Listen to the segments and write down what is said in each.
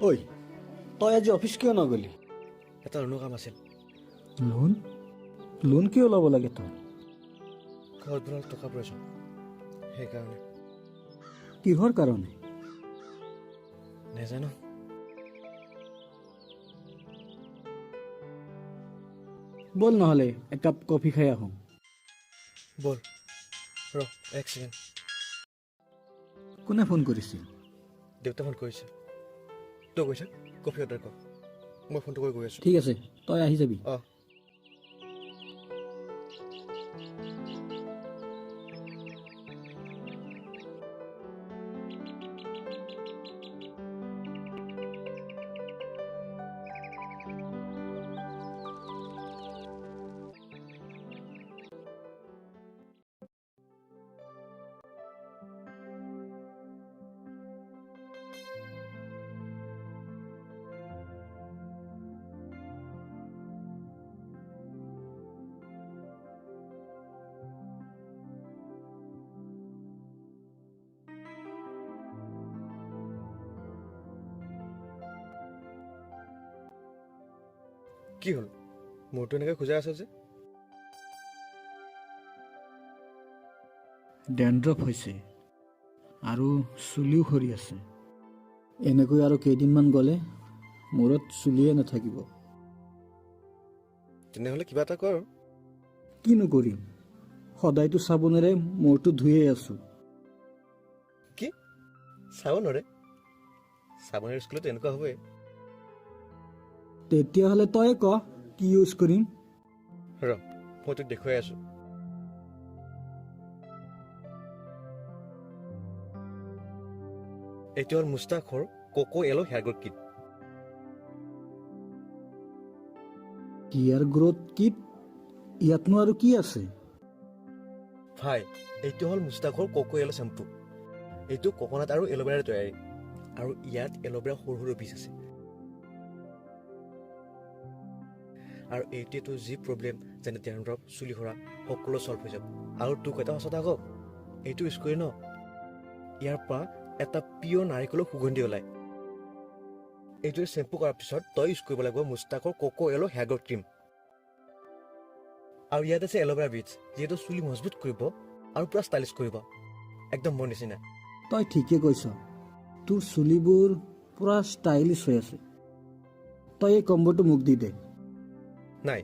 ঐ, তই আজি অফিচ কিয় নগ'লি? এটা লোনৰ কাম আছিল। লোন? লোন কিয় ল'ব লাগে তই? ঘৰত বনাল টকা প্ৰয়োজন, সেইকাৰণে। কিহৰ কাৰণে? নেজানো। ব'ল নহ'লে একাপ কফি খাই আহোঁ। ব'ল। ৰ এক ছেকেণ্ড। কোনে ফোন কৰিছিল? দেউতা ফোন কৰিছে। তই গৈছা, কফি অৰ্ডাৰ কৰ, মই ফোনটো কৰি গৈ আছোঁ। ঠিক আছে, তই আহি যাবি। অঁ। কি হ'ল, মোৰতো এনেকৈ খোজাই আছে যে? ডেণ্ড্ৰফ হৈছে আৰু চুলিও সৰি আছে। এনেকৈ আৰু কেইদিনমান গ'লে মূৰত চুলিয়ে নাথাকিব। তেনেহ'লে কিবা এটা কৰ। কিনো কৰিম, সদায়তো চাবোনেৰে মূৰটো ধুয়ে আছোঁ। কি চাবোনেৰে? চাবোনেৰে স্কুলত এনেকুৱা হ'বই। তেতিয়াহ'লে তই ক, কি ইউজ কৰিম? ৰ, মই তোক দেখুৱাই আছোঁ। এইটো হ'ল মুস্তাকৰ coco aloe hair growth kit. Hair growth kit? ইয়াতনো আৰু কি আছে? ভাই, এইটো হ'ল মুস্তাকৰ কোকো এলো শ্বেম্পু। এইটো কোকোনাট আৰু এল'ভেৰাৰ তৈয়াৰী, আৰু ইয়াত এল'ভেৰা সৰু সৰু বীজ আছে। আৰু এইটোৱে যি প্ৰব্লেম, যেনে ডেণ্ড্ৰফ, চুলি সৰা, সকলো চল্ভ হৈ যাব। আৰু তোক এটা সঁচা কথা কওঁ, এইটো ইউজ কৰি ন, ইয়াৰ পৰা এটা পিয়ৰ নাৰিকলৰ সুগন্ধি ওলায়। এইটোৱে শ্বেম্পু কৰাৰ পিছত তই ইউজ কৰিব লাগিব মুস্তাকৰ coco aloe hair growth cream. আৰু ইয়াত আছে এল'ভেৰা বীজ, যিহেতু চুলি মজবুত কৰিব আৰু পূৰা ষ্টাইলিছ কৰিব, একদম মোৰ নিচিনা। তই ঠিকে কৈছ, তোৰ চুলিবোৰ পূৰা ষ্টাইলিছ হৈ আছে। তই এই কম্বটো মোক দি দে। নাই,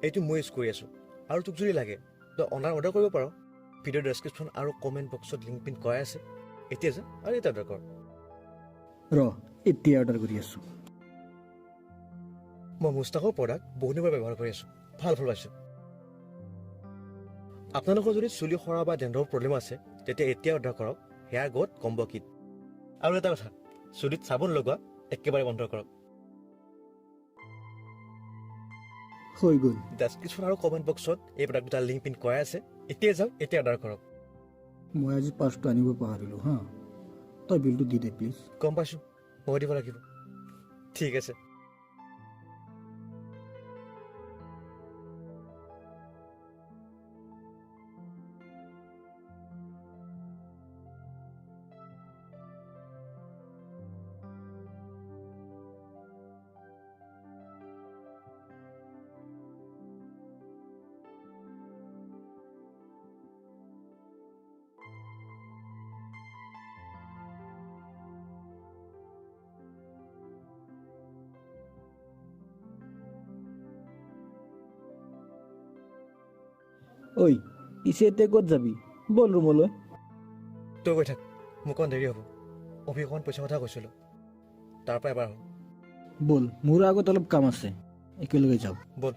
এইটো মই ইউজ কৰি আছোঁ। আৰু তোক যদি লাগে তই অনলাইন অৰ্ডাৰ কৰিব পাৰ। ভিডিঅ' ডেছক্ৰিপশ্যন আৰু কমেণ্ট বক্সত লিংক পিন কৰাই আছে। এতিয়া যা আৰু এতিয়া অৰ্ডাৰ কৰ। ৰ, এতিয়া অৰ্ডাৰ কৰি আছোঁ। মই মুস্তাকৰ প্ৰডাক্ট বহুত দিনৰ পৰা ব্যৱহাৰ কৰি আছোঁ, ভাল ফল পাইছোঁ। আপোনালোকৰ যদি চুলি সৰা বা ডেণ্ড্ৰফৰ প্ৰব্লেম আছে, তেতিয়া এতিয়া অৰ্ডাৰ কৰক হেয়াৰ গ্ৰ'থ কম্ব কিট। আৰু এটা কথা, চুলিত চাবোন লগোৱা একেবাৰে বন্ধ কৰক। হৈ গ'ল। ডেছক্ৰিপশ্যন আৰু কমেণ্ট বক্সত এই প্ৰডাক্ট দুটা লিংক পিন কৰাই আছে। এতিয়াই যাওক, এতিয়া অৰ্ডাৰ কৰক। মই আজি পাৰ্চটো আনিব পাহৰিলোঁ। হা, তই বিলটো দি দে প্লিজ। গম পাইছোঁ, মই দিব লাগিব। ঠিক আছে। ঐ, পিছে এতিয়া ক'ত যাবি? ব'ল ৰুমলৈ। তই গৈ থাক, মোক অকণ দেৰি হ'ব। অভি অকণমান পইচা কথা কৈছিলোঁ, তাৰ পৰা এবাৰ আহোঁ। ব'ল, মোৰ আগত অলপ কাম আছে, একেলগে যাওঁ। ব'ল।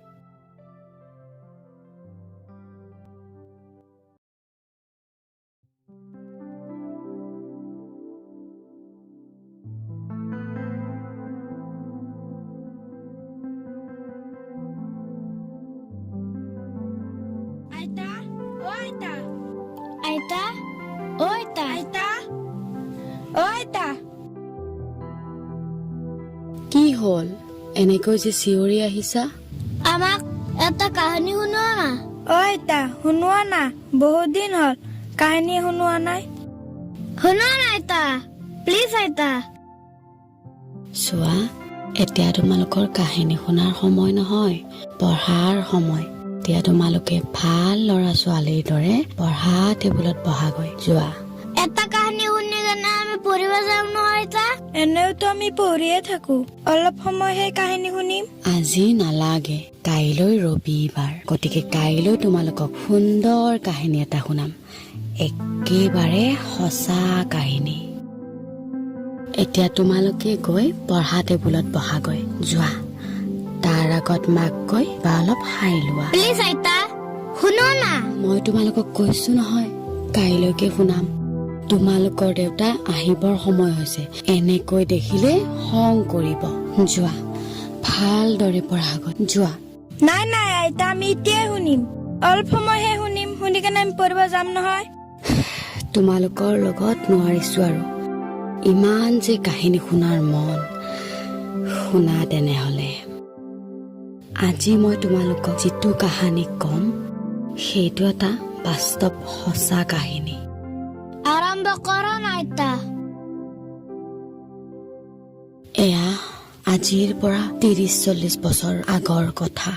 আইতা, অ আইতা। আইতা, অ আইতা। আইতা, অ আইতা। কি হ'ল, এনেকৈ যে চিঞৰি আহিছা? আমাক এটা কাহিনী শুনোৱা না। অ আইতা, শুনোৱা না, বহুত দিন হ'ল কাহিনী শুনোৱা নাই। শুনোৱা না আইতা, প্লিজ আইতা। চোৱা, এতিয়া তোমালোকৰ কাহিনী শুনাৰ সময় নহয়, পঢ়াৰ সময়। এতিয়া তোমালোকে ভাল ল'ৰা ছোৱালীৰ দৰে পঢ়া টেবুলত বহাগৈ যোৱা। এটা কাহিনী শুনি কেনে আমি পঢ়িব যাম নহয় আইতা। এনেওতো আমি পঢ়িয়ে থাকো, অলপ সময় সেই কাহিনী শুনিম। আজি নালাগে, কাইলৈ ৰবিবাৰ, গতিকে কাইলৈ তোমালোকক সুন্দৰ কাহিনী এটা শুনাম, একেবাৰে সঁচা কাহিনী। এতিয়া তোমালোকে গৈ পঢ়া টেবুলত বহাগৈ যোৱা। তাৰ আগত মাক গৈ বা অলপ খাই লোৱা। প্লিজ আইতা, শুনোৱা না। মই তোমালোকক কৈছো নহয়, কাইলৈকে শুনাম। তোমালোকৰ দেউতা আহিবৰ সময় হৈছে, এনেকৈ দেখিলে খং কৰিব। যোৱা, ভালদৰে পঢ়াগৈ যোৱা। নাই নাই আইতা, আমি এতিয়াই শুনিম, অলপ সময়হে শুনিম, শুনি কেনে আমি পঢ়িব যাম নহয়। তোমালোকৰ লগত নোৱাৰিছো আৰু, ইমান যে কাহিনী শুনাৰ মন। শুনা তেনেহলে, আজি মই তোমালোকক যিটো কাহিনী ক'ম সেইটো এটা বাস্তৱ সঁচা কাহিনী। আৰম্ভ কৰা না আইতা। এয়া আজিৰ পৰা 30-40 বছৰ আগৰ কথা।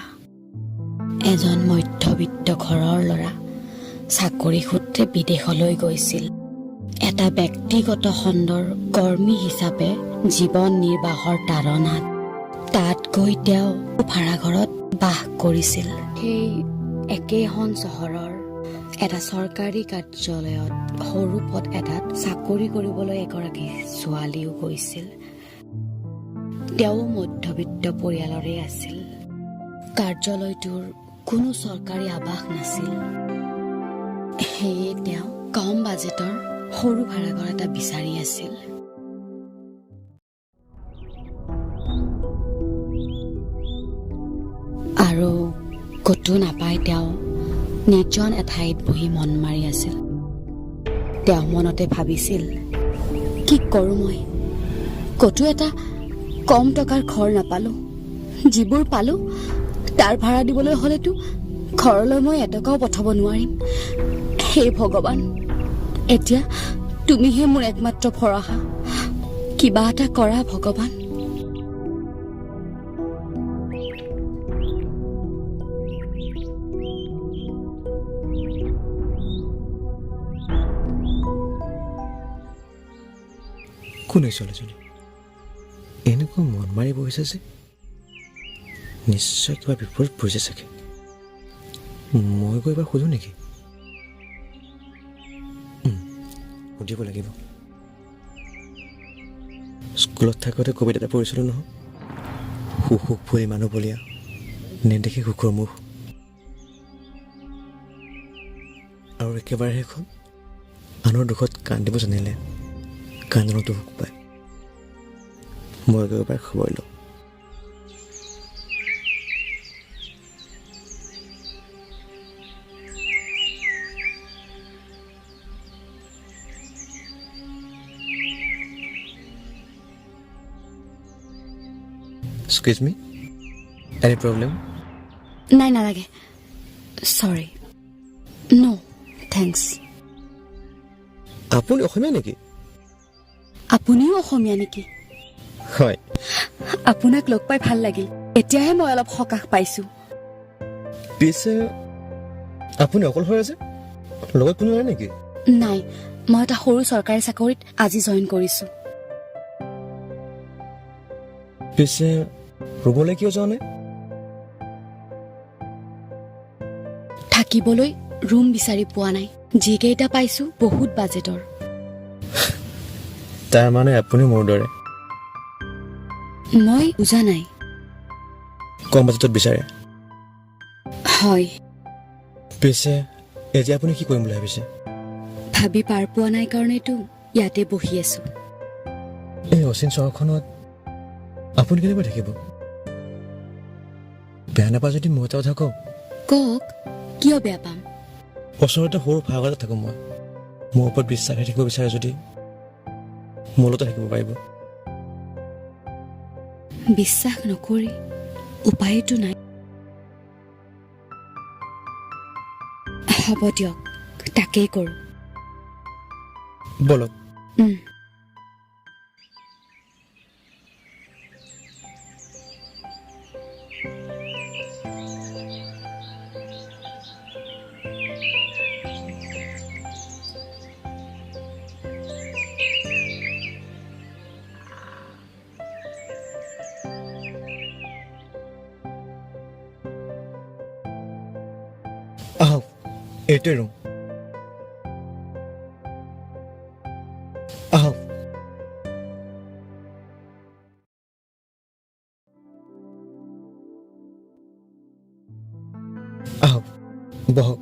এজন মধ্যবিত্ত ঘৰৰ ল'ৰা চাকৰি সূত্ৰে বিদেশলৈ গৈছিল। এটা ব্যক্তিগত খণ্ডৰ কৰ্মী হিচাপে জীৱন নিৰ্বাহৰ তাড়নাত তাত গৈ তেওঁ ভাড়াঘৰত বাস কৰিছিল। সেই একেখন চহৰৰ এটা চৰকাৰী কাৰ্যালয়ত সৰু পদ এটাত চাকৰি কৰিবলৈ এগৰাকী ছোৱালীও গৈছিল। তেওঁ মধ্যবিত্ত পৰিয়ালৰে আছিল। কাৰ্যালয়টোৰ কোনো চৰকাৰী আৱাস নাছিল, সেয়ে তেওঁ কম বাজেটৰ সৰু ভাড়াঘৰ এটা বিচাৰি আছিল। আৰু ক'তো নাপাই তেওঁ নিৰ্জন এঠাইত বহি মন মাৰি আছিল। তেওঁ মনতে ভাবিছিল, কি কৰোঁ মই, ক'তো এটা কম টকাৰ ঘৰ নাপালো, যিবোৰ পালো তাৰ ভাড়া দিবলৈ হ'লেতো ঘৰলৈ মই এটকাও পঠাব নোৱাৰিম। হে ভগৱান, এতিয়া তুমিহে মোৰ একমাত্ৰ ভৰসা, কিবা এটা কৰা ভগৱান। কোন এই ছোৱালীজনী এনেকুৱা মন মাৰি বহিছে যে? নিশ্চয় কিবা বিপদত পৰিছে চাগে। মই গৈ এবাৰ সোধোঁ নেকি? সুধিব লাগিব। স্কুলত থাকোঁতে কবিতা এটা পঢ়িছিলোঁ নহয়, সুখ ভৰি মানুহ বলীয়া, নেদেখে সুখৰ মুখ। আৰু একেবাৰে শেষত আনৰ দুখত কান্দিব জানিলে কান্দোনতো সুখ পায়। মই গৈ এবাৰ খবৰ লওঁ। Excuse me, any problem? নাই, নালাগে, চৰি, ন' thanks. আপুনি অসমীয়া নেকি? আপুনিও অসমীয়া নেকি? হয়। আপোনাক লগ পাই ভাল লাগিল, এতিয়াহে মই অলপ সকাহ পাইছো। পিছে আপুনি অকলশৰে আছে, লগত কোনো নাই নেকি? নাই, মই এটা সৰু চৰকাৰী চাকৰিত আজি জইন কৰিছো। পিছে ৰুমলৈ কিয় যোৱা নাই? থাকিবলৈ ৰুম বিচাৰি পোৱা নাই। যিকেইটা পাইছোঁ বহুত বাজেটৰ। তাৰ মানে আপুনি মোৰ দৰে মই বুজা নাই। কম বাজেটত বিচাৰে? হয়। পিছে এতিয়া আপুনি কি কৰিম বুলি ভাবিছে? ভাবি পাৰ পোৱা নাই কাৰণেতো ইয়াতে বহি আছোঁ। এই অচিন চহৰখনত আপুনি কেনেকৈ থাকিব? বেয়া নাপায় যদি মই এটা কথা কওঁ? কওক, কিয় বেয়া পাম? ওচৰতে সৰু ভাড়া ঘৰতে থাকোঁ মই। মোৰ ওপৰত বিশ্বাস ৰাখি থাকিব বিচাৰে যদি মোৰ লগতে থাকিব পাৰিব। বিশ্বাস নকৰি উপায়তো নাই। হ'ব দিয়ক, তাকেই কৰোঁ। ব'লক। উম। আহক, এইটোৱে ৰুম। আহক। আহক, বহক।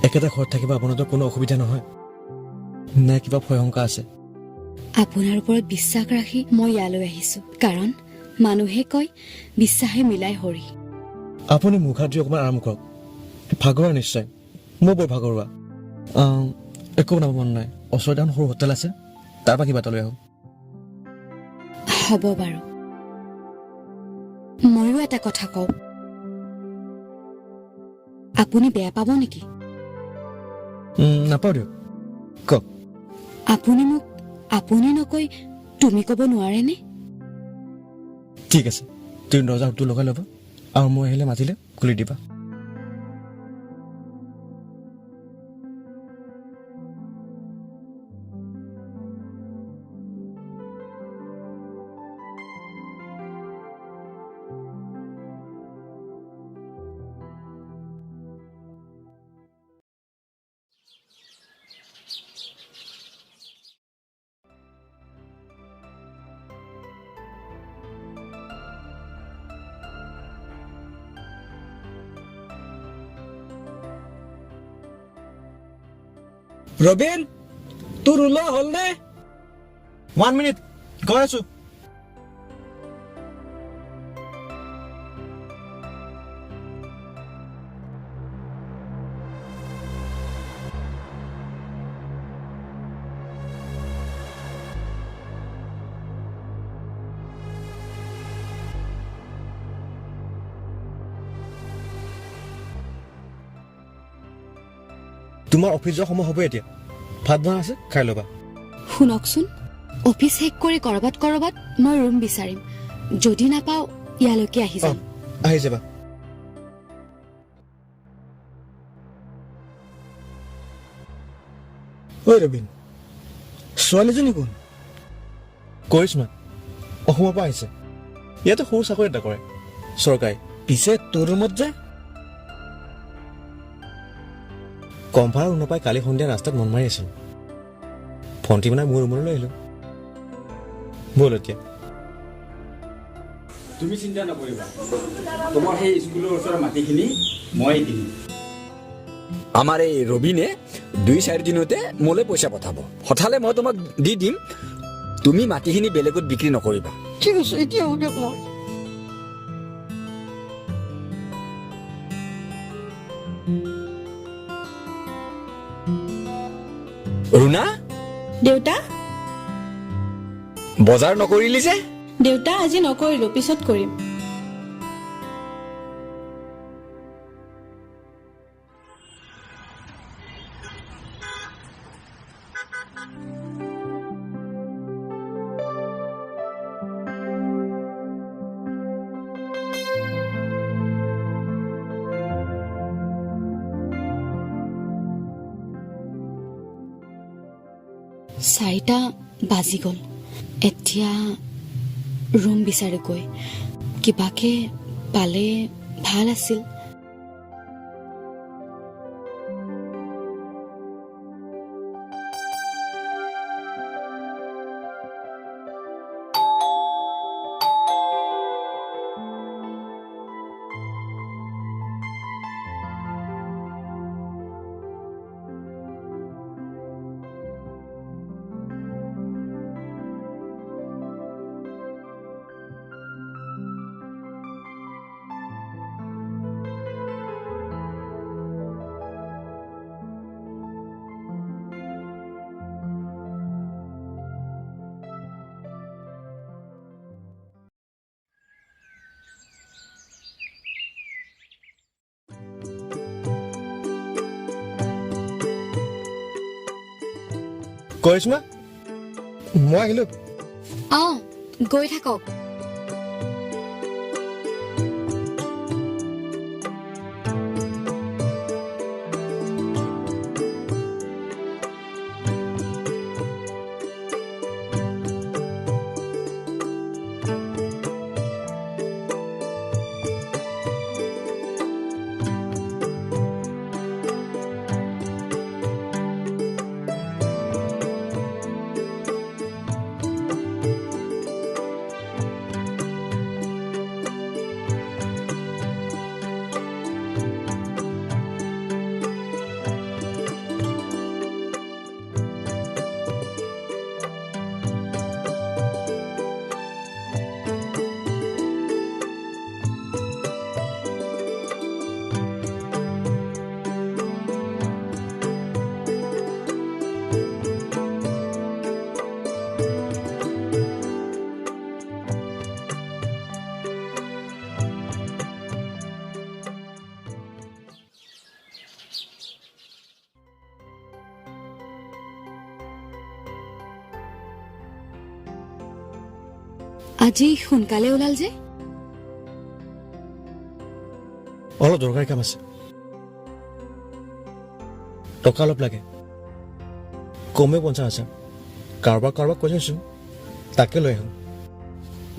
একেটা ঘৰত থাকিব আপোনাৰতো কোনো অসুবিধা নহয় নে কিবা ভয় শংকা আছে? আপোনাৰ ওপৰত বিশ্বাস ৰাখি মই ইয়ালৈ আহিছোঁ, কাৰণ মানুহে কয় বিশ্বাসে মিলাই হৰি। আপুনি মুখ হাত ধুই অকণমান আৰাম কৰক। ভাগৰুৱা নিশ্চয়। মই বৰ ভাগৰুৱা। একো বনাব মন নাই। ওচৰতে এখন সৰু হোটেল আছে, তাৰ পৰা কিবা এটা লৈ আহোঁ। হ'ব বাৰু। ময়ো এটা কথা কওঁ, আপুনি বেয়া পাব নেকি? নাপাওঁ দিয়ক, কওক। আপুনি মোক আপুনি নকৈ তুমি ক'ব নোৱাৰেনে? ঠিক আছে, তুমি দৰ্জা হুকটো লগাই ল'বা আৰু মই আহিলে মাতিলে খুলি দিবা। ৰবীন, তোৰ ওলোৱা হ'লনে? 1 মিনিট, গৈ আছো। তোমাৰ অফিচ যোৱা সময় হ'ব এতিয়া। ভাত বনাই আছে, খাই ল'বা। শুনকচোন, অফিচ শেষ কৰি ক'ৰবাত ক'ৰবাত মই ৰুম বিচাৰিম। যদি নাপাওঁ ইয়ালৈকে আহি যাম। আহি যাবা। ঐ ৰবীন, ছোৱালীজনী কোন? কৰিশ্মা, অসমৰ পৰা আহিছে। ইয়াতে সৰু চাকৰি এটা কৰে চৰকাৰী। পিছে তোৰ ৰুমত যে? কম ভাড়া ৰুম নাপাই কালি সন্ধিয়া ৰাস্তাত মন মাৰি আছিল। ভণ্টি বনাই মোৰ ৰুমলৈ আহিলোঁ। ব'ল এতিয়া। তুমি চিন্তা নকৰিবা, তোমাৰ সেই স্কুলৰ ওচৰৰ মাটিখিনি মই দিম। আমাৰ এই ৰবীনে 2-4 দিনতে মোলৈ পইচা পঠাব। পঠালে মই তোমাক দি দিম। তুমি মাটিখিনি বেলেগত বিক্ৰী নকৰিবা। ঠিক আছে, এতিয়া হ'ব দিয়ক মই। ৰুণা। দেউতা। বজাৰ নকৰিলি যে? দেউতা, আজি নকৰিলো, পিছত কৰিম। চাৰিটা বাজি গ'ল। এতিয়া ৰুম বিচাৰোগৈ। কিবাকে পালে ভাল আছিল। কৰিশ্মা, মই আহিলো। অঁ, গৈ থাকক। আজি সোনকালে ওলাল যে? অলপ দৰকাৰী কাম আছে, টকা অলপ লাগে, কমেও 50,000। কাৰোবাক কাৰোবাক কৈ থৈছোঁ, তাকে লৈ আহোঁ।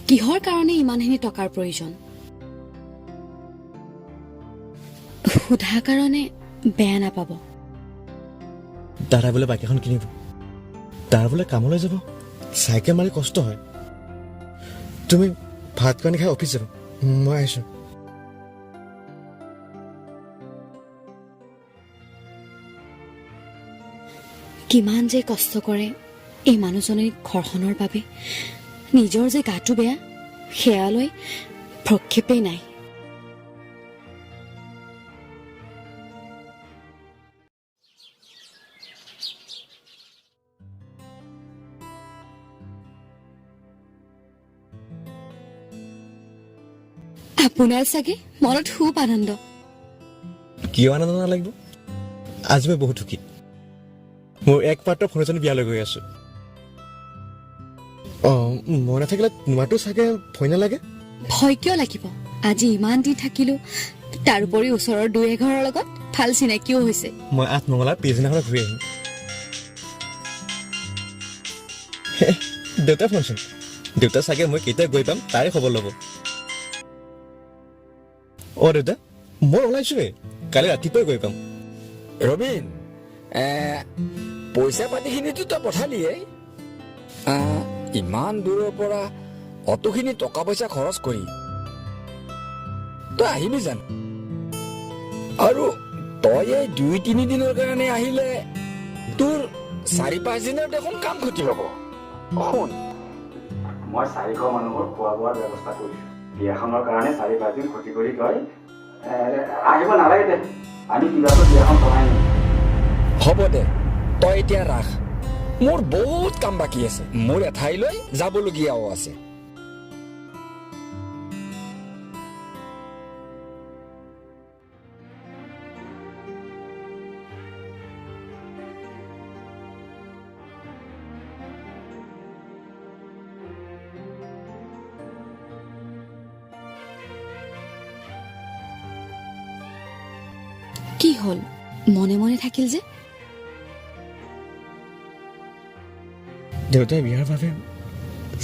কিহৰ কাৰণে ইমানখিনি টকাৰ প্ৰয়োজন? সোধা কাৰণে বেয়া নাপাব। দাদা বোলে বাইক এখন কিনিব, তাৰ বোলে কামলৈ যাব, চাইকেল মাৰি কষ্ট হয়। তুমি ভাত পানী খাই অফিচ যাবা, মই আহিছোঁ। কিমান যে কষ্ট কৰে এই মানুহজনে ঘৰখনৰ বাবে। নিজৰ যে গাটো বেয়া সেয়ালৈ প্ৰক্ষেপেই নাই। আপোনাৰ চাগে মনত খুব আনন্দ। কিয় আনন্দ নালাগিব? আজি মই বহুত সুখী। মোৰ একমাত্ৰ ভনীজনী বিয়ালৈ গৈ আছো। অঁ, মই নাথাকিলে তোমাৰতো চাগে ভয় নালাগে? ভয় কিয় লাগিব? আজি ইমান দিন থাকিলো, তাৰোপৰি ওচৰৰ দুই এঘৰৰ লগত ভাল চিনাকিও হৈছে। মই আঠমঙলাৰ পিছদিনাখনে ঘূৰি আহিম। দেউতা ফোনচোন, দেউতা চাগে মই কেতিয়া গৈ পাম তাৰে খবৰ ল'ব। অ দেউতা, মই ওলাইছোৱেই, কালি ৰাতিপুৱাই গৈ পাম। ৰবীন, পইচা পাতিখিনিতো তই পঠালিয়েই। ইমান দূৰৰ পৰা অতখিনি টকা পইচা খৰচ কৰি তই আহিবি জানো? আৰু তই এই 2-3 দিনৰ কাৰণে আহিলে তোৰ 4-5 দিনৰ দেখোন কাম ক্ষতি হ'ব। শুন, মই 400 মানুহৰ খোৱা বোৱাৰ ব্যৱস্থা কৰিছোঁ। বিয়াখনৰ কাৰণে 4-5 দিন ক্ষতি কৰি তই আহিব নালাগে দে, আমি কিবা এটা বিয়াখন বনাই নিম। হ'ব দে, তই এতিয়া ৰাখ, মোৰ বহুত কাম বাকী আছে, মোৰ এঠাইলৈ যাবলগীয়াও আছে। কি হ'ল, মনে মনে থাকিল যে? দেউতাই বিয়াৰ বাবে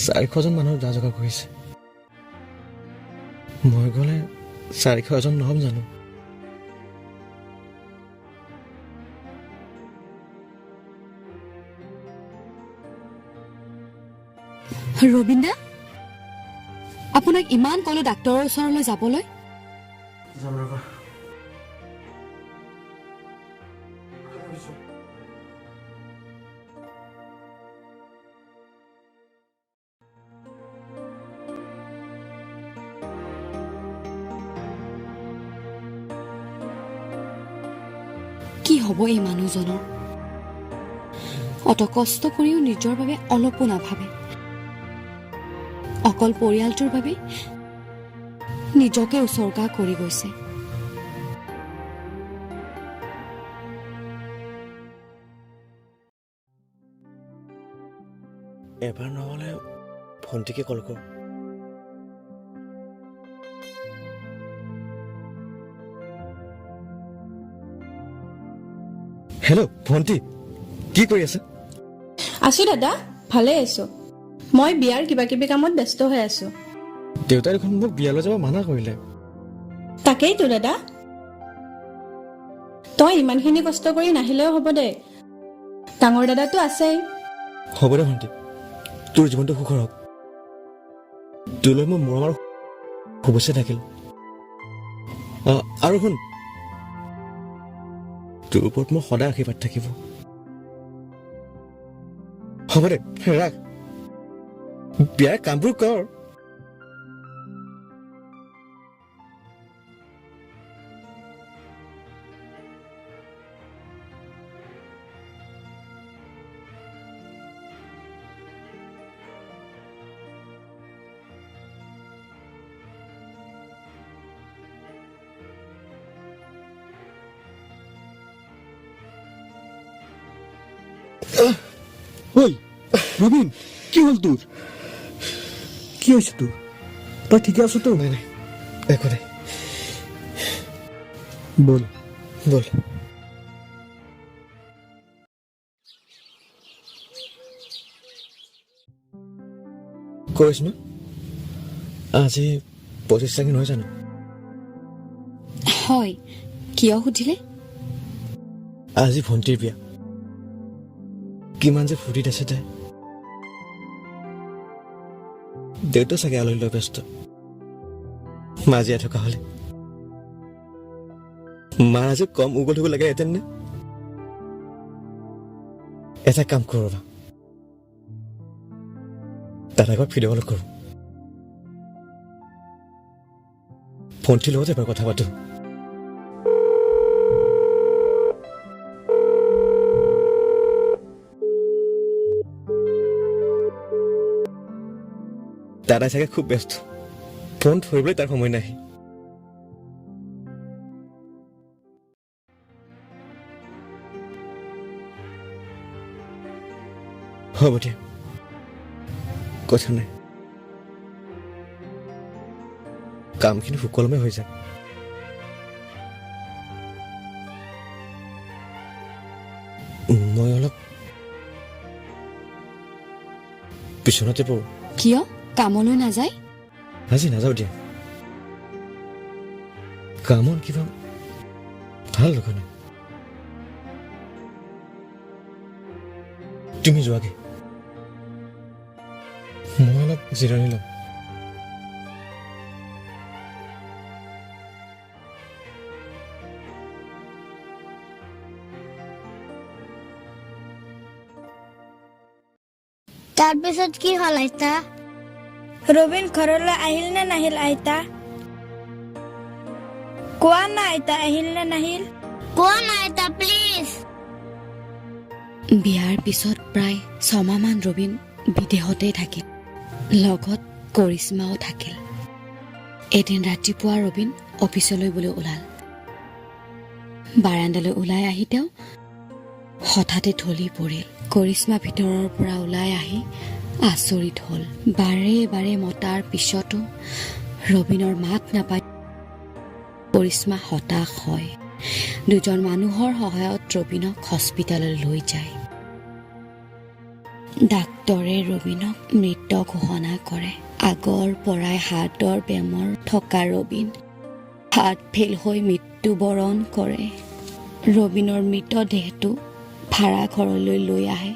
400 জন মানুহৰ যা যোগাৰ কৰিছে। মই গ'লে 400 এজন নহ'ম জানো? ৰবীন দা, আপোনাক ইমান ক'লো ডাক্তৰৰ ওচৰলৈ যাবলৈ। যাম ৰ'বা। কি হ'ব এই মানুহজনৰ? অত কষ্ট কৰিও নিজৰ বাবে অলপো নাভাবে, অকল পৰিয়ালটোৰ বাবে নিজকে উছৰ্গা কৰি গৈছে। এবাৰ নহ'লে ভণ্টিকে কল কৰ। হেল্ল' ভণ্টি, কি কৰি আছা? আছো দাদা, ভালে আছো। মই বিয়াৰ কিবা কিবি কামত ব্যস্ত হৈ আছো। দেউতাই দেখোন মোক বিয়ালৈ যাব মানা কৰিলে। তাকেইতো দাদা, তই ইমানখিনি কষ্ট কৰি নাহিলেও হ'ব দে, ডাঙৰ দাদাটো আছেই। হ'ব দে ভণ্টি, তোৰ জীৱনটো সুখৰ হওক। তোলৈ মোৰ মৰম আৰু শুভেচ্ছা থাকিল। আৰু শুন, তোৰ ওপৰত মোৰ সদায় আশীৰ্বাদ থাকিব। হ'ব দে, ৰাখ, বিয়াৰ কামবোৰ কৰ। ঐ ৰবীন, কি হ'ল তোৰ? কি হৈছে তোৰ? তই ঠিকে আছ তো? নাই নাই, একো নাই। ব'ল ব'ল। কৰিশ্মা, আজি 25 তাৰিখ নহয় জানো? হয়, কিয় সুধিলে? আজি ভণ্টিৰ বিয়া, কিমান যে ফূৰ্তিত আছে তাই। দেউতা চাগে আলহী লৈ ব্যস্ত। মা জীয়াই থকা হ'লে মাৰ আজি কম উগল থব লাগেহেঁতেন নে? এটা কাম কৰোঁ ৰ'বা, দাদাক ভিডিঅ' কল কৰোঁ, ভণ্টিৰ লগত এবাৰ কথা পাতোঁ। দাদা চাগে খুব ব্যস্ত, ফোন ধৰিবলৈ তাৰ সময় নাই। হ'ব দিয়া, কথা নাই, কামখিনি সুকলমে হৈ যাক। মই অলপ বিচনাতে পৰোঁ। কিয় কামলৈ নাযায়? আজি নাযাওঁ দিয়া, কামত কিবা ভাল লগা নাই। তুমি যোৱাগে, মই অলপ জিৰণি ল'ম। তাৰপিছত কি হ'ল আইতা? ৰবীন ঘৰলৈ আহিল নে নাহিল আইতা? কোৱা না আইতা, আহিল নে নাহিল? কোৱা না আইতা, প্লিজ। বিয়াৰ পিছত প্ৰায় 6 মাহমান ৰবীন বিদেশতেই থাকিল, লগত কৰিশ্মাও থাকিল। এদিন ৰাতিপুৱা ৰবীন অফিচলৈ বুলি ওলাল। বাৰাণ্ডালৈ ওলাই আহি তেওঁ হঠাতে ঢলি পৰিল। কৰিশ্মা ভিতৰৰ পৰা ওলাই আহি আচৰিত হ'ল। বাৰে বাৰে মতাৰ পিছতো ৰবীনৰ মাত নাপাই কৰিশ্মা হতাশ হয়। দুজন মানুহৰ সহায়ত ৰবীনক হস্পিটেললৈ লৈ যায়। ডাক্তৰে ৰবীনক মৃত ঘোষণা কৰে আগৰ পৰাই হাৰ্টৰ বেমাৰ থকা ৰবীন হাৰ্ট ফেইল হৈ মৃত্যুবৰণ কৰে। ৰবীনৰ মৃতদেহটো ভাড়া ঘৰলৈ লৈ আহে।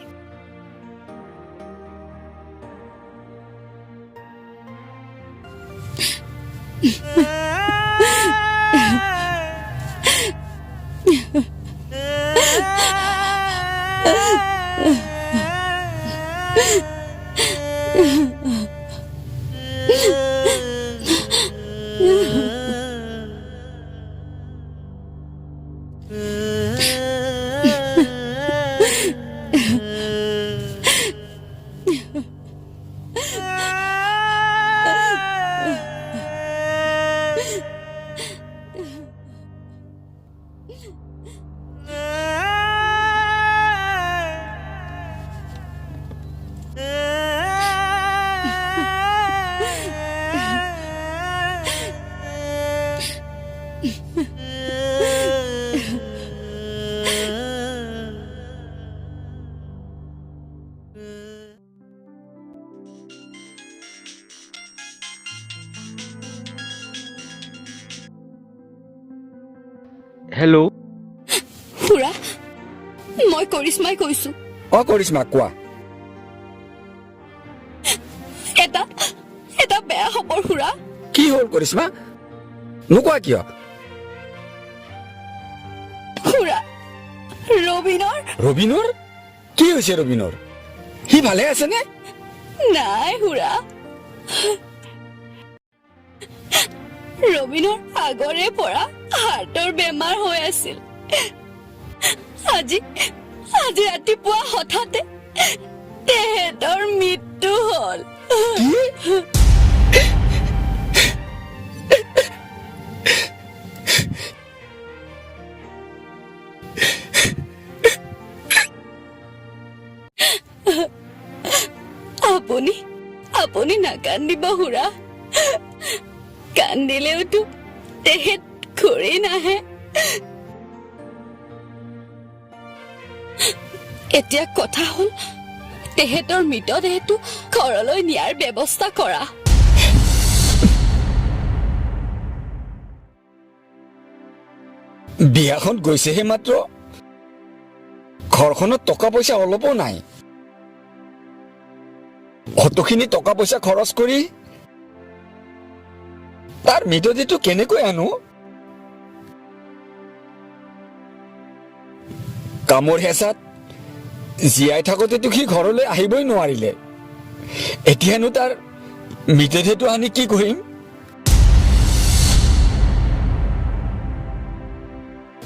হেল্ল' খুৰা, মই কৰিশ্মাই কৈছো। অ কৰিশ্মা, কোৱা। এটা এটা বেয়া খবৰ খুৰা। কি হ'ল কৰিশ্মা, নোকোৱা কিয়? খুৰা, ৰবীনৰ। ৰবীনৰ কি হৈছে? ৰবীনৰ সি ভালে আছেনে? নাই খুৰা, ৰবীনৰ আগৰে পৰা হাৰ্টৰ বেমাৰ হৈ আছিল। আজি আজি ৰাতিপুৱা হঠাতে তেহেঁতৰ মৃত্যু হ'ল। আপুনি আপুনি নাকান্দিব খুৰা, কান্দিলেওতো তেখেত ঘূৰি নাহে। এতিয়া কথা হ'ল, তেখেতৰ মৃতদেহটো ঘৰলৈ নিয়াৰ ব্যৱস্থা কৰা। বিয়াখন গৈছেহে মাত্ৰ, ঘৰখনত টকা পইচা অলপো নাই। অতখিনি টকা পইচা খৰচ কৰি তাৰ মৃতদেহটো কেনেকৈ আনো? কামৰ হেঁচাত জীয়াই থাকোঁতেতো সি ঘৰলৈ আহিবই নোৱাৰিলে, এতিয়ানো তাৰ মৃতদেহটো আনি কি কৰিম?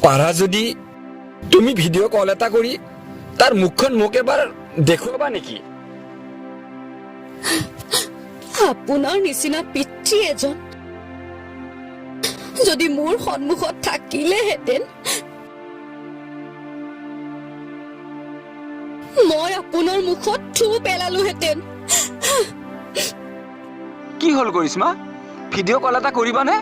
পাৰা যদি তুমি ভিডিঅ' কল এটা কৰি তাৰ মুখখন মোক এবাৰ দেখুৱাবা নেকি? আপোনাৰ নিচিনা পিতৃ এজন যদি মোৰ সন্মুখত থাকিলেহেঁতেন, মই আপোনাৰ মুখত থু পেলালোহেঁতেন। কি হ'ল কৰিশ্মা, ভিডিঅ' কল এটা কৰিবানে?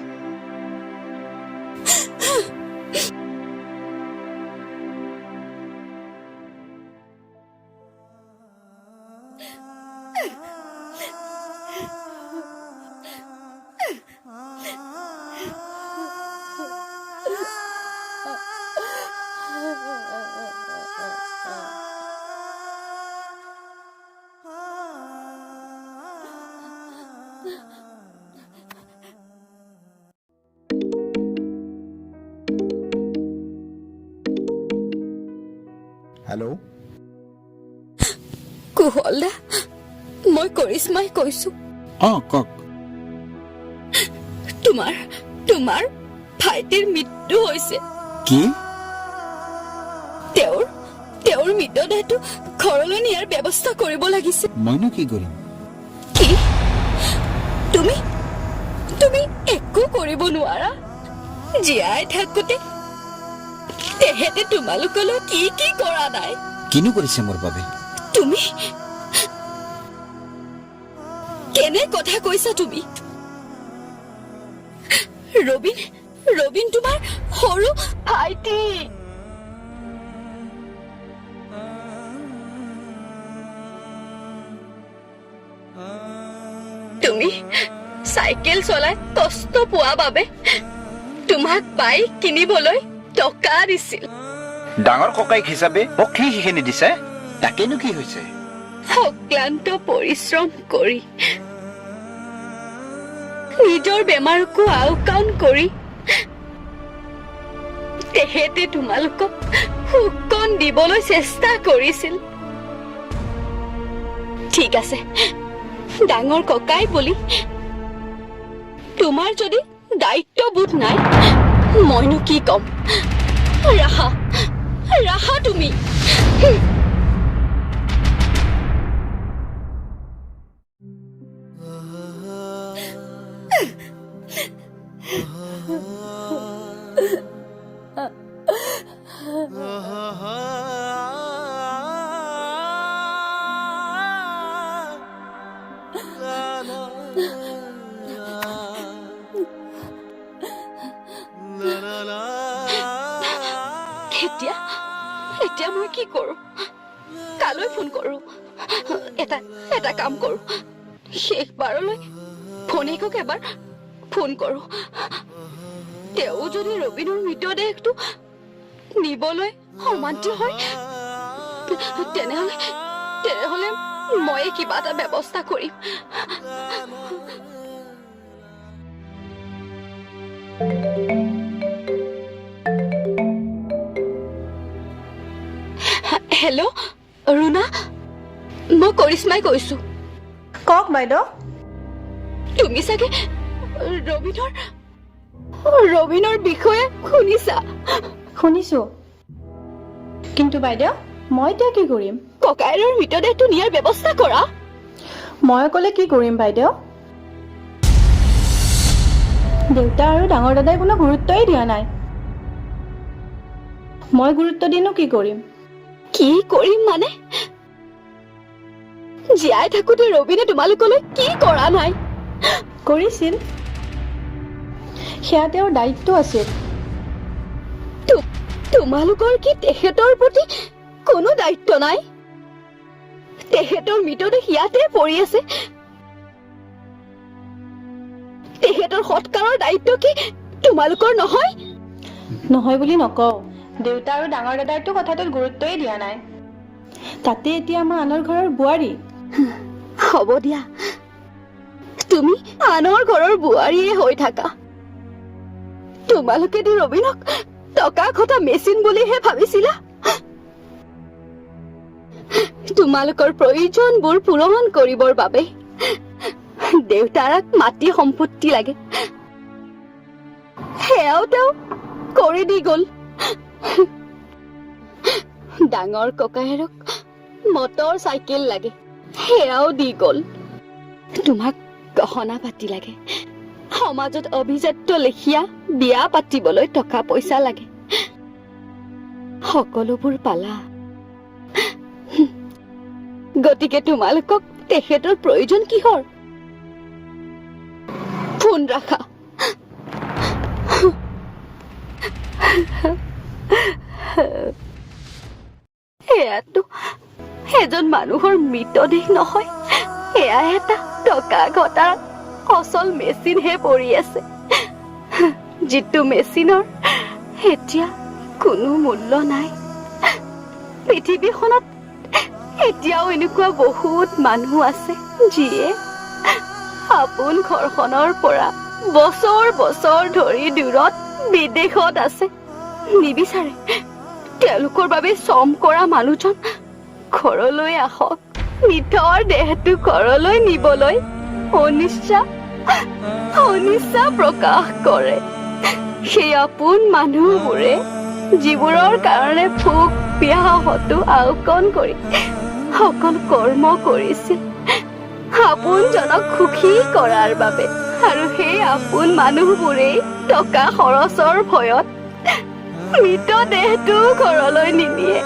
হেল্ল' কুশল দা, মই কৰিশ্মাই কৈছো। অ কওক। তোমাৰ তোমাৰ ভাইটিৰ মৃত্যু হৈছে। কি? তেওঁৰ তেওঁৰ মৃতদেহটো ঘৰলৈ নিয়াৰ ব্যৱস্থা কৰিব লাগিছে। মইনো কি কৰিম? কি? তুমি তুমি একো কৰিব নোৱাৰা? জীয়াই থাকোতে তেহেঁতে তোমালোকলৈ কি কি কৰা নাই? কিনো কৰিছে মোৰ বাবে? তুমি কেনে কথা কৈছা তুমি? ৰবীন, ৰবীন তোমাৰ সৰু ভাইটি। তুমি চাইকেল চলাই কষ্ট পোৱা বাবে তোমাক বাইক কিনিবলৈ টকা দিছিল। ডাঙৰ ককাইক হিচাপে মোক কি সেইখিনি দিছে, তাকেনো কি হৈছে? অক্লান্ত পৰিশ্ৰম কৰি, নিজৰ বেমাৰকো আওকাণ কৰি তেখেতে তোমালোকক সুখকণ দিবলৈ চেষ্টা কৰিছিল। ঠিক আছে, ডাঙৰ ককাই বুলি তোমাৰ যদি দায়িত্ববোধ নাই, মইনো কি ক'ম? ৰাখা, ৰাখা তুমি। এতিয়া এতিয়া মই কি কৰোঁ? কালৈ ফোন কৰোঁ? এটা এটা কাম কৰোঁ, শেষবাৰলৈ ভনীয়েকক এবাৰ ফোন কৰোঁ। তেওঁ যদি ৰবীনৰ মৃতদেহটো নিবলৈ অমান্তি হয়, তেনেহলে ময়ে কিবা এটা ব্যৱস্থা কৰিম। হেল্ল' ৰুণা, মই কৰিশ্মাই কৈছো। কওক বাইদেউ। তুমি চাগে ৰবীনৰ বিষয়ে শুনিছা? শুনিছো, কিন্তু বাইদেউ মই এতিয়া কি কৰিম? ককায়েৰৰ মৃতদেহটো নিয়াৰ ব্যৱস্থা কৰা। মই অকলে কি কৰিম বাইদেউ? দেউতা আৰু ডাঙৰ দাদাই কোনো গুৰুত্বই দিয়া নাই। মই গুৰুত্ব দিনো কি কৰিম? কি কৰিম মানে? জীয়াই থাকোতে ৰবীনে তোমালোকলৈ কি কৰা নাই? কৰিছিল, সেয়া তেওঁৰ দায়িত্ব আছিল। তোমালোকৰ কি তেখেতৰ প্ৰতি কোনো দায়িত্ব নাই? তেখেতৰ মৃতদেহ ইয়াতে পৰি আছে, তেখেতৰ সৎকাৰৰ দায়িত্ব কি তোমালোকৰ নহয়? নহয় বুলি নকওঁ, দেউতা আৰু ডাঙৰ দাদাইতো কথাটোত গুৰুত্বই দিয়া নাই। তাতে এতিয়া মই আনৰ ঘৰৰ বোৱাৰী। হ'ব দিয়া, তুমি আনৰ ঘৰৰ বোৱাৰীয়ে হৈ থাকা। তোমালোকেতো ৰবীনক টকা ঘটা মেচিন বুলিহে ভাবিছিলা। তোমালোকৰ প্ৰয়োজনবোৰ পূৰণ কৰিবৰ বাবে দেউতাৰাক মাটি সম্পত্তি লাগে, সেয়াও তেওঁ কৰি দি গ'ল। ডাঙৰ ককায়েৰক মটৰ চাইকেল লাগে, সেয়াও দি গ'ল। তোমাক গহনা পাতি লাগে, সমাজত অভিজাত্য লেখীয়া বিয়া পাতিবলৈ টকা পইচা লাগে, সকলোবোৰ পালা। গতিকে তোমালোকক তেখেতৰ প্ৰয়োজন কিহৰ? ফোন ৰাখা। এয়াতো এজন মানুহৰ মৃতদেহ নহয়, এয়া এটা টকা ঘটাৰ অচল মেচিনহে পৰি আছে, যিটো মেচিনৰ এতিয়া কোনো মূল্য নাই। পৃথিৱীখনত এতিয়াও এনেকুৱা বহুত মানুহ আছে যিয়ে আপোন ঘৰখনৰ পৰা বছৰ বছৰ ধৰি দূৰত বিদেশত আছে, নিবিচাৰে তেওঁলোকৰ বাবে শ্ৰম কৰা মানুহজন ঘৰলৈ আহক, নিথৰ দেহটো ঘৰলৈ নিবলৈ অনিচ্ছা প্ৰকাশ কৰে। সেই আপোন মানুহবোৰে যিবোৰৰ কাৰণে ভোক পিয়াহতো আওকণ কৰি সকলো কৰ্ম কৰিছিল আপোনজনক সুখী কৰাৰ বাবে, আৰু সেই আপোন মানুহবোৰেই টকা খৰচৰ ভয়ত মৃতদেহটো ঘৰলৈ নিনিয়ে।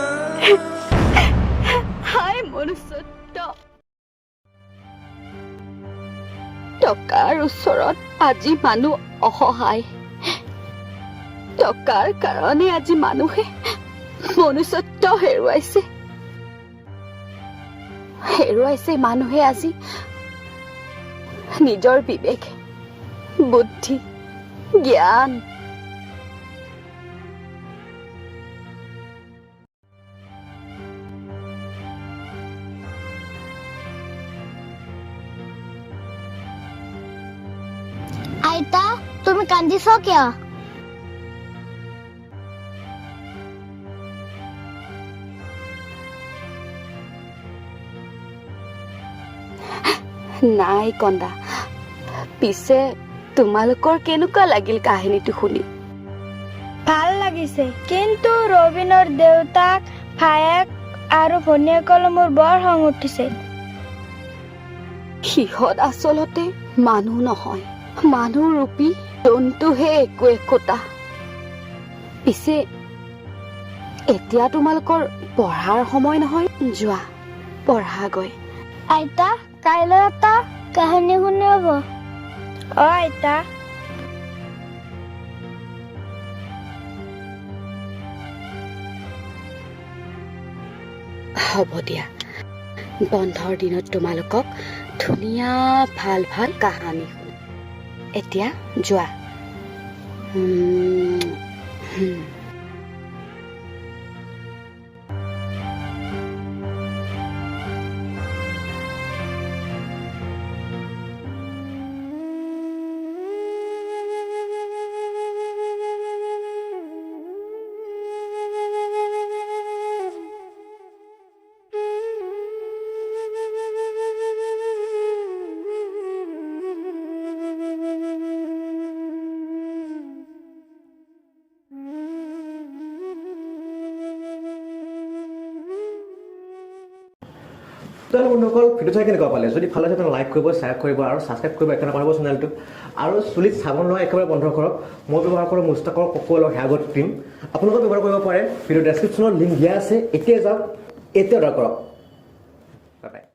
হায় মনুষ্যত্ব! টকাৰ ওচৰত আজি মানুহ অসহায়। টকাৰ কাৰণে আজি মানুহে মনুষ্যত্ব হেৰুৱাইছে, হেৰুৱাইছে মানুহে আজি নিজৰ বিবেক, বুদ্ধি, জ্ঞান। আইতা, তুমি কান্দিছ কিয়? নাই কন্দা। পিছে তোমালোকৰ কেনেকুৱা লাগিল কাহিনীটো শুনি? ভাল লাগিছে, কিন্তু ৰবীনৰ দেউতাক, ভায়েক আৰু ভনীয়েকলৈ মোৰ বৰ খং উঠিছে। সিহঁত আচলতে মানুহ নহয়, মানুহ ৰূপী জন্তুহে একো একোটা। পিছে এতিয়া তোমালোকৰ পঢ়াৰ সময় নহয়, যোৱা পঢ়াগৈ। আইতা, কাইলৈ এটা কাহিনী শুনাব। অ আইতা। হ'ব দিয়া, বন্ধৰ দিনত তোমালোকক ধুনীয়া ভাল ভাল কাহানী শুনাম। এতিয়া যোৱা। তো বন্ধুসকল, ভিডিঅ' চাই কেনেকুৱা পালে? যদি ভাল লাগে তেনে লাইক কৰিব, শ্বেয়াৰ কৰিব আৰু ছাবস্ক্ৰাইব কৰিব একেবাৰে নাপাহৰিব চেনেলটো। আৰু চুলিত চাবোন লোৱা একেবাৰে বন্ধ কৰক। মই ব্যৱহাৰ কৰোঁ মুস্তাকৰ কক'ৱেলৰ হেয়াৰ গ্ৰ'থ ক্ৰীম। আপোনালোকেও ব্যৱহাৰ কৰিব পাৰে। ভিডিঅ' ডেছক্ৰিপশ্যনত লিংক দিয়া আছে, এতিয়াই যাওক, এতিয়া অৰ্ডাৰ কৰক। Bye bye.